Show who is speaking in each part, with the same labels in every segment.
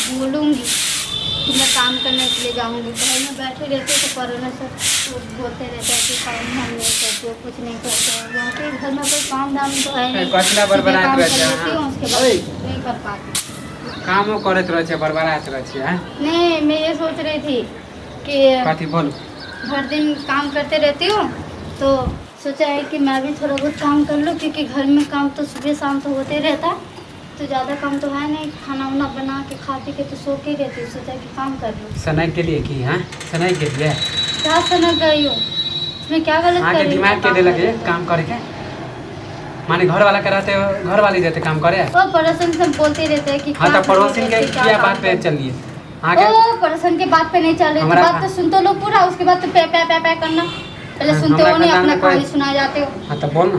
Speaker 1: बोलूँगी कि मैं काम करने के लिए जाऊँगी। घर में बैठे रहते तो कोरोना से वो बोलते रहते हैं कि काम धाम नहीं करते हो, कुछ नहीं करते हो। यहाँ पे घर में कोई काम धाम तो है नहीं।
Speaker 2: कथी ला
Speaker 1: सुबह
Speaker 2: बड़बड़ाइत
Speaker 1: काम
Speaker 2: रहै
Speaker 1: कर
Speaker 2: छै
Speaker 1: लेती
Speaker 2: अहाँ?
Speaker 1: हूँ, उसके बाद
Speaker 2: ओए।
Speaker 1: नहीं कर पाती।
Speaker 2: कामो करैत रहै छै, बड़बड़ाइत रहै छियै, आँय?
Speaker 1: नहीं, मैं ये सोच रही थी कि
Speaker 2: कथी बोलू?
Speaker 1: भर दिन काम करते रहती हूँ तो सोचा है कि मैं भी थोड़ा बहुत काम कर लूँ, क्योंकि घर में काम तो सुबह शाम तो होते रहता है, तो ज़्यादा काम तो है नहीं। खाना वाना बना के खा पी के तो सो के रहती हूँ। सोचा कि काम कर लूँ।
Speaker 2: सनक गेलियै की? हाँ, सनक गेलियै?
Speaker 1: क्या सनक गई हूँ? मैं क्या गलत कर
Speaker 2: अहाँके
Speaker 1: रही हूँ?
Speaker 2: दिमाग के
Speaker 1: काम
Speaker 2: देलक
Speaker 1: कर
Speaker 2: ये
Speaker 1: रही हूँ।
Speaker 2: काम करके? माने घर वाला के रहते घर वाली जेतै काम करे?
Speaker 1: ओ पड़ोसन सब बोलते रहते हैं कि
Speaker 2: हाँ,
Speaker 1: क्या
Speaker 2: तऽ पड़ोसिन
Speaker 1: करते
Speaker 2: के
Speaker 1: रहते, क्या
Speaker 2: किया
Speaker 1: काम
Speaker 2: बात पे
Speaker 1: करते।
Speaker 2: चलिए अहाँके?
Speaker 1: ओ पड़ोसन के बात पे नहीं चल रही तो
Speaker 2: हमरा
Speaker 1: बात
Speaker 2: खा-
Speaker 1: तो सुन तो लो पूरा, उसके बाद तो पे पे पे पे करना। पहले
Speaker 2: हाँ,
Speaker 1: सुनते
Speaker 2: हमरा
Speaker 1: हो नहीं,
Speaker 2: खानदान
Speaker 1: अपना
Speaker 2: में कोई-
Speaker 1: कहानी सुना जाते हो।
Speaker 2: हाँ, तऽ बोल ना।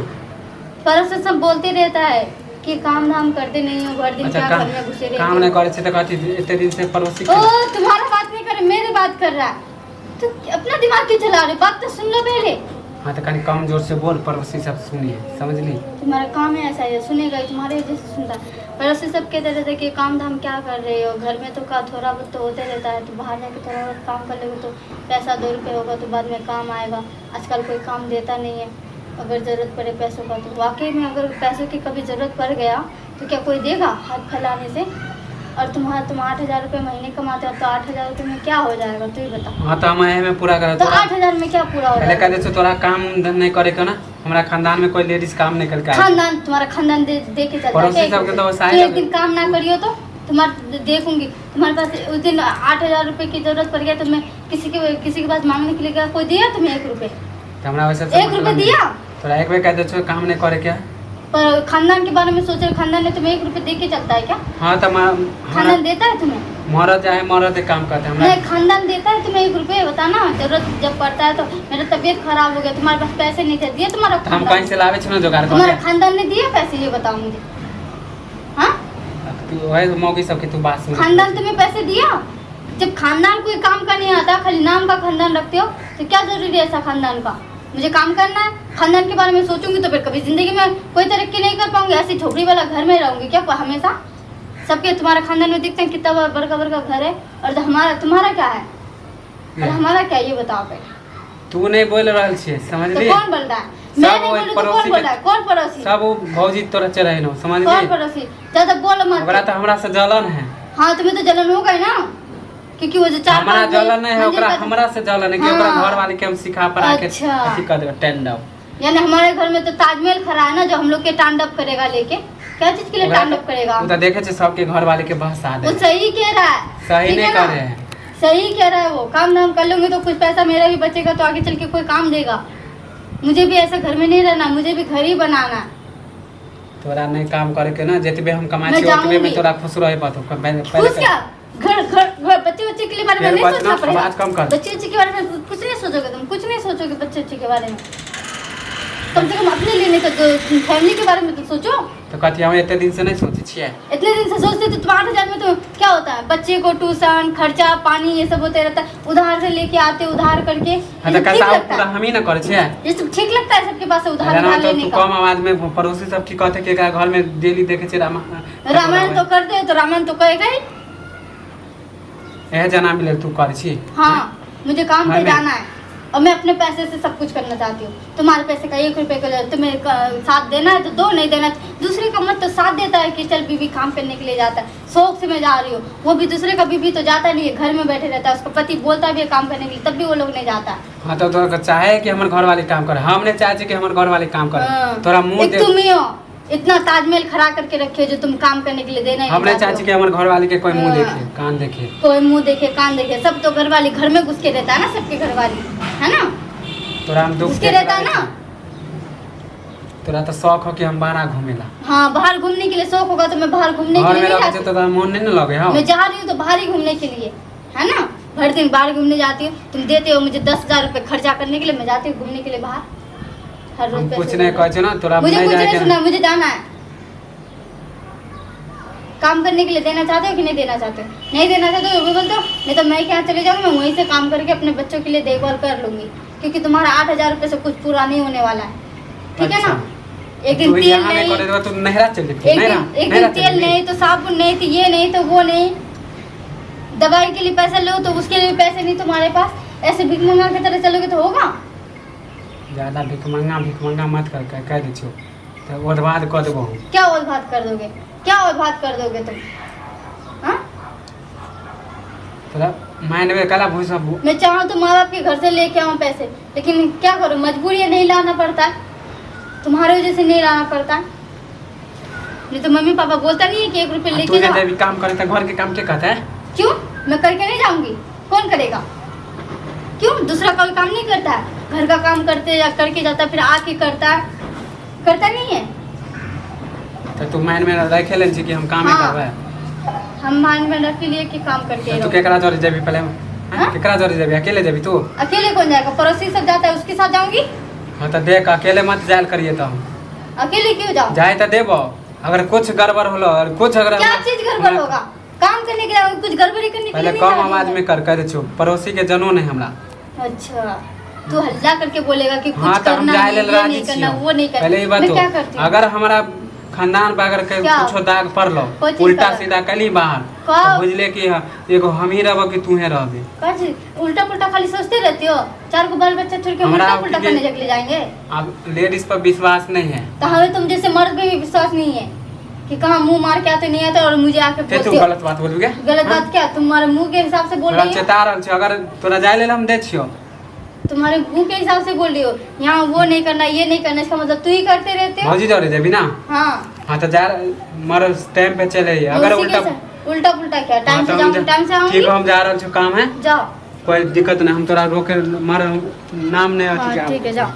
Speaker 1: पड़ोसन सब बोलते रहता है कि काम धाम करते नहीं हो, भर दिन
Speaker 2: अच्छा,
Speaker 1: क्या
Speaker 2: काम
Speaker 1: घर में घुसे रहते
Speaker 2: काम
Speaker 1: हो।
Speaker 2: नहि करै छै तऽ कथी एते दिन से पड़ोसी
Speaker 1: ओ तुम्हारा बात नहीं कर रहे, मेरे बात कर रहा है। तो अपना दिमाग क्यों चला रहे? बात तो सुन लो पहले।
Speaker 2: हाँ, तऽ कनि कम जोर से बोल, पड़ोसी सब सुनिए, समझली?
Speaker 1: तुम्हारा काम है ऐसा ही, सुनेगा ही, तुम्हारे जैसे सुनता है। पड़ोसी सब कहते रहते कि काम धाम क्या कर रहे हो, घर में तो का थोड़ा बहुत तो होते रहता है, तो बाहर जाके थोड़ा बहुत काम कर लोगे तो पैसा 2 रुपये होगा तो बाद में काम आएगा। आजकल कोई काम देता नहीं है। अगर ज़रूरत पड़े पैसों का तो वाकई में अगर पैसों की कभी ज़रूरत पड़ गया तो क्या कोई देगा हाथ फैलाने से? और तुम्हारा, तुम 8,000 रुपये महीने कमाते हो तो 8,000 रुपये में क्या हो जाएगा, तू ही बता।
Speaker 2: हाँ, तऽ हम एहिमे पूरा करब।
Speaker 1: तो
Speaker 2: तोरा
Speaker 1: 8,000 में क्या पूरा हो
Speaker 2: पहले
Speaker 1: जाएगा?
Speaker 2: कह दै छौ तोरा, काम नहि करे के ना। हमरा खानदान में कोई लेडीज काम नहीं करके आए।
Speaker 1: खानदान, तुम्हारा खानदान दे दे के चलता है
Speaker 2: पड़ोसी
Speaker 1: क्या एक
Speaker 2: सबके
Speaker 1: रुपये?
Speaker 2: तो वो
Speaker 1: तू
Speaker 2: साहिल
Speaker 1: एक दिन काम ना करियो तो तुम्हारा देखूंगी। तुम्हारे पास उस दिन 8,000 रुपये की जरूरत पड़ गया तो मैं किसी के पास मांगने के लिए गया, कोई दिया तुम्हें 1 रुपये?
Speaker 2: तऽ हमरा ओहि सबसे
Speaker 1: एक
Speaker 2: मतलब
Speaker 1: रुपये
Speaker 2: नहि।
Speaker 1: दिया?
Speaker 2: तोरा एक बेर कह दै छौ काम नहि करे के।
Speaker 1: पर खानदान के बारे में सोच रहे, खानदान ने तुम्हें 1 रुपये दे के चलता है क्या?
Speaker 2: हाँ, तऽ हमरा
Speaker 1: खानदान देता है तुम्हें?
Speaker 2: मरद चाहे मरद काम करते हमरा।
Speaker 1: नहीं, खानदान देता है तुम्हें 1 रुपये, बताना। जरूरत जब पड़ता है तो मेरा तबीयत खराब हो गया, तुम्हारे पास पैसे नहीं थे, दिए तुम्हारा
Speaker 2: तऽ हम
Speaker 1: खानदान?
Speaker 2: कहीं से लाबै छी ने जोगाड़ कऽ
Speaker 1: तुम्हारा
Speaker 2: के।
Speaker 1: खानदान ने दिया पैसे, ये बताओ मुझे। हाँ।
Speaker 2: तू वही मौगी सबके तू बात सुन।
Speaker 1: खानदान तुम्हें पैसे दिया? जब खानदान कोई काम का नहीं आता, खाली नाम का खानदान रखते हो, तो क्या जरूरी है ऐसा खानदान का? मुझे काम करना है। खानदान के बारे में सोचूंगी तो फिर कभी जिंदगी में कोई तरक्की नहीं कर पाऊंगी। ऐसी झोपड़ी वाला घर में रहूंगी क्या हमेशा? सबके, तुम्हारा खानदान में देखते हैं कितना बड़का बड़का घर है और तो हमारा, तुम्हारा क्या है और हमारा क्या है, ये बताओ पहले।
Speaker 2: तू नहीं बोल रहल छियै,
Speaker 1: तो
Speaker 2: समझली?
Speaker 1: कौन बोल रहा है?
Speaker 2: सब
Speaker 1: मैं नहीं
Speaker 2: वो
Speaker 1: बोलूँ तो कौन
Speaker 2: पड़ोसी
Speaker 1: बोल
Speaker 2: के-
Speaker 1: रहा है? कौन पड़ोसी?
Speaker 2: सब ओ भौजी तोरा चढ़ेलौ,
Speaker 1: कौन
Speaker 2: समझली?
Speaker 1: पड़ोसी? ज्यादा बोलो मत।
Speaker 2: ओकरा तऽ हमरा से जलन है।
Speaker 1: हाँ, तुम्हें तो जलन होगा ही ना, क्योंकि वो जो चार
Speaker 2: हमरा
Speaker 1: पाँच
Speaker 2: जलन नहीं है
Speaker 1: मंजिल
Speaker 2: ओकरा,
Speaker 1: का-
Speaker 2: हमरा से जलन है कि ओकरा
Speaker 1: हाँ।
Speaker 2: घर वाले के हम सिखा पढ़ा के
Speaker 1: अच्छा।
Speaker 2: अथी कर देबै टेंडव।
Speaker 1: यानी हमारे घर में तो ताजमहल खड़ा है ना, जो हम लोग के तांडव करेगा लेके। क्या चीज के लिए
Speaker 2: ओकरा
Speaker 1: तांडव करेगा?
Speaker 2: ओ तऽ देखे छै सबके घर वाले के बहसा
Speaker 1: वो
Speaker 2: दे।
Speaker 1: सही कह रहा है।
Speaker 2: सही
Speaker 1: ठीक
Speaker 2: नहीं
Speaker 1: है ना?
Speaker 2: करे है।
Speaker 1: सही कह रहा है वो। काम धाम कर लूंगी तो कुछ पैसा मेरा भी बचेगा, तो आगे चल के कोई काम देगा। मुझे भी ऐसा घर में नहीं रहना, मुझे भी घर ही बनाना है।
Speaker 2: तोरा नहीं काम करे के ना, जतबे हम कमाइ
Speaker 1: मैं
Speaker 2: छियै ओतबे में
Speaker 1: जाऊंगी।
Speaker 2: तोरा खुश रहे पड़तौ। पहले
Speaker 1: खुश क्या? घर घर घर, बच्चे बच्चे के लिए बारे में
Speaker 2: फिर
Speaker 1: नहीं
Speaker 2: बचना,
Speaker 1: सोचना पड़ेगा।
Speaker 2: आवाज कम कर।
Speaker 1: बच्चे बच्चे के बारे में कुछ नहीं सोचोगे तुम? कुछ नहीं सोचोगे बच्चे बच्चे के बारे में? कम से कम अपने लिए नहीं तो फैमिली के बारे में तो सोचो।
Speaker 2: तऽ कथी हम एते दिन से नहीं सोचै छियै?
Speaker 1: इतने दिन से सोचते तो तुम 8,000 में तो क्या होता है? बच्चे को ट्यूशन, खर्चा पानी, ये सब होते रहता है। उधार से लेके आते, उधार करके। ये
Speaker 2: हाँ, तऽ
Speaker 1: सब ठीक
Speaker 2: कैसा
Speaker 1: लगता
Speaker 2: पूरा
Speaker 1: है?
Speaker 2: हम ही ना करै छियै।
Speaker 1: ये सब ठीक लगता है सबके पास से उधार
Speaker 2: जेना
Speaker 1: उधार
Speaker 2: तो
Speaker 1: लेने
Speaker 2: तू
Speaker 1: का?
Speaker 2: कम आवाज में, पड़ोसी सब की कहते कि एकरा घर में डेली देखे छियै रामा
Speaker 1: रामायण तो करते हो तो रामायण तो कहेगा ही।
Speaker 2: एह जना मिले तू करै छी।
Speaker 1: हाँ, मुझे काम पे
Speaker 2: घर में?
Speaker 1: जाना है और मैं अपने पैसे से सब कुछ करना चाहती हूँ। तुम्हारे पैसे का 1 रुपये का तुम्हें साथ देना है तो दो, नहीं देना है दूसरे का मत। तो साथ देता है कि चल बीबी काम करने के लिए जाता है, शौक से मैं जा रही हूँ। वो भी दूसरे का बीबी तो जाता नहीं है, घर में बैठे रहता है। उसका पति बोलता भी है काम करने के लिए, तब भी वो लोग नहीं जाता।
Speaker 2: हाँ, तो तोरा चाहे कि हमर घर वाले काम करे, हम नहीं चाहे कि हमर घर वाले काम करे।
Speaker 1: हाँ।
Speaker 2: तोरा मुंह
Speaker 1: एक
Speaker 2: दे
Speaker 1: तुम ही हो, इतना ताजमहल खड़ा करके रखे हो जो तुम काम करने के लिए देना ही
Speaker 2: हम
Speaker 1: नहीं
Speaker 2: नहीं
Speaker 1: चाहते
Speaker 2: चाहे कि हमर घर वाले के कोई मुंह
Speaker 1: हाँ।
Speaker 2: देखे, कान देखे।
Speaker 1: हो। कोई मुंह देखे, कान देखे, सब तो घर वाली घर में घुस के रहता है ना, सबके घर वाली है ना?
Speaker 2: तोरा हम दुख
Speaker 1: घुस के रहता है ना।
Speaker 2: तोरा तो शौक हो कि हम बाहर घूमेला।
Speaker 1: हाँ, बाहर घूमने के लिए शौक होगा तो मैं बाहर घूमने के
Speaker 2: घर
Speaker 1: लिए
Speaker 2: में
Speaker 1: नहीं
Speaker 2: रहै
Speaker 1: जाती।
Speaker 2: छै तो तोरा मन नहीं ना लगे हो।
Speaker 1: मैं जा रही हूँ तो बाहर ही घूमने के लिए है ना। भर दिन बाहर घूमने जाती हूँ। तुम देते हो मुझे 10,000 रुपये खर्चा करने के लिए, मैं जाती हूँ घूमने के लिए बाहर हर रोज
Speaker 2: हम
Speaker 1: पैसे
Speaker 2: कुछ नहीं
Speaker 1: देते
Speaker 2: कहै छै ना तोरा।
Speaker 1: हो। मुझे
Speaker 2: नहीं
Speaker 1: कुछ
Speaker 2: जाए
Speaker 1: नहीं
Speaker 2: के
Speaker 1: सुना, मुझे जाना है काम करने के लिए। देना चाहते हो कि नहीं देना चाहते हो? नहीं देना चाहते हो, वो भी बोलते हो। नहीं तो मैं क्या चले जाऊँगी, मैं वहीं से काम करके अपने बच्चों के लिए देखभाल कर लूंगी, क्योंकि तुम्हारा 8,000 रुपये से कुछ पूरा नहीं होने वाला है, ठीक है ना?
Speaker 2: अच्छा।
Speaker 1: एक दिन
Speaker 2: तू
Speaker 1: तेल
Speaker 2: यहाँ नहीं
Speaker 1: नहीं
Speaker 2: करे तो तू नहरा चल जेबही।
Speaker 1: एक
Speaker 2: नहरा
Speaker 1: दिन, एक
Speaker 2: नहरा
Speaker 1: दिन
Speaker 2: चल
Speaker 1: तेल
Speaker 2: जेबही।
Speaker 1: नहीं तो साबुन नहीं तो ये नहीं तो वो नहीं। दवाई के लिए पैसा लो तो उसके लिए पैसे नहीं तुम्हारे पास। ऐसे भीख मंगा के तरह चलोगे तो होगा?
Speaker 2: ज्यादा भिखमंगा भिखमंगा मत कर, कह कह दै छियौ तऽ ओधबाद कऽ देबो हम।
Speaker 1: क्या और बात कर दोगे? क्या और बात कर दोगे तुम? हाँ।
Speaker 2: तोरा माइंड में कला भूसा
Speaker 1: मैं चाहूँ तो माँ बाप के घर से लेके आऊँ पैसे, लेकिन क्या करूँ, मजबूरी है, नहीं लाना पड़ता है, तुम्हारे वजह से नहीं लाना पड़ता है। नहीं तो मम्मी पापा बोलता नहीं है कि 1 रुपये
Speaker 2: तू
Speaker 1: लेके
Speaker 2: जे
Speaker 1: जाओ।
Speaker 2: जेबी काम करे तऽ घर के काम के कहते?
Speaker 1: क्यों, मैं करके नहीं जाऊंगी? कौन करेगा? क्यों, दूसरा कोई काम नहीं करता है? घर का काम करते या करके जाता है, फिर आके करता है, करता नहीं है?
Speaker 2: तऽ तू माइंड में राखे ले छी कि हम कामे
Speaker 1: हाँ।
Speaker 2: करबै?
Speaker 1: हम मान में रख लिए कि काम करके
Speaker 2: तऽ तू
Speaker 1: रहो।
Speaker 2: केकरा जरे जेबी पहले?
Speaker 1: हाँ?
Speaker 2: केकरा जरे जेबी? अकेले जेबी तू?
Speaker 1: अकेले कौन जाएगा? पड़ोसी सब जाता है, उसके साथ जाऊंगी।
Speaker 2: हाँ तऽ देख, अकेले मत जायल करिए तऽ हम।
Speaker 1: अकेले क्यों जाऊँ?
Speaker 2: जाए तऽ देबो, अगर कुछ गड़बड़ होलो और कुछ अगर
Speaker 1: क्या चीज गड़बड़ होगा? काम करने के लिए, कुछ गड़बड़ी करने के लिए
Speaker 2: पहले
Speaker 1: नहीं
Speaker 2: कम
Speaker 1: जा रही
Speaker 2: आवाज
Speaker 1: मैं।
Speaker 2: में कर, कह दे छियौ, पड़ोसी के जनो नहीं हमरा।
Speaker 1: अच्छा, तू हल्ला करके बोलेगा कि कुछ
Speaker 2: हाँ तऽ हम
Speaker 1: करना
Speaker 2: जाए
Speaker 1: नहीं,
Speaker 2: लेल
Speaker 1: ये
Speaker 2: राजी
Speaker 1: नहीं करना,
Speaker 2: छियौ।
Speaker 1: वो नहीं करना।
Speaker 2: पहले ई
Speaker 1: मैं
Speaker 2: बात
Speaker 1: क्या करती हूँ?
Speaker 2: अगर हमारा खानदान पर अगर के
Speaker 1: क्या?
Speaker 2: कुछो दाग पड़लो,
Speaker 1: कोई चीज
Speaker 2: उल्टा
Speaker 1: का?
Speaker 2: सीधा कली बाहर
Speaker 1: का?
Speaker 2: तो बुझले कि हाँ, एगो हम ही रहबो कि तूहे रहबे।
Speaker 1: का चीज? उल्टा पुल्टा खाली सोचते रहती हो। चार को बाल बच्चा छोड़ के
Speaker 2: हमरा
Speaker 1: उल्टा पुल्टा
Speaker 2: के-
Speaker 1: करने जगले जाएंगे।
Speaker 2: अब लेडीज पर विश्वास नहीं है।
Speaker 1: तो हमें तुम जैसे मर्द पे भी विश्वास नहीं है कि कहाँ मुंह मार के आते नहीं आते और मुझे आके
Speaker 2: ते तू
Speaker 1: बोलते हो।
Speaker 2: गलत बात बोलबी गे?
Speaker 1: गलत बात क्या? तुम्हारे मुंह के हिसाब से बोल
Speaker 2: तोरा
Speaker 1: रही हो।
Speaker 2: चेता रहल छियौ, अगर तोरा जाय लेल हम दै छियौ।
Speaker 1: तुम्हारे मुंह के हिसाब से बोल रही हो। यहाँ वो नहीं करना, ये नहीं करना, इसका मतलब तू ही करते रहते हो।
Speaker 2: भौजी जरे जेबी ना?
Speaker 1: हाँ।
Speaker 2: हाँ तऽ जा, मर टाइम पे चले अइहे। अगर
Speaker 1: उसी के
Speaker 2: उल्टा
Speaker 1: उल्टा पुल्टा क्या?
Speaker 2: हाँ,
Speaker 1: टाइम
Speaker 2: तऽ
Speaker 1: से
Speaker 2: हम
Speaker 1: जाऊंगी, टाइम से आऊंगी।
Speaker 2: ठीक, हम जा रहल छियौ, काम है।
Speaker 1: जाओ।
Speaker 2: कोई दिक्कत नहीं, हम तोरा रोके मार नाम नहीं अथी
Speaker 1: हाँ
Speaker 2: के।
Speaker 1: ठीक है, जाओ।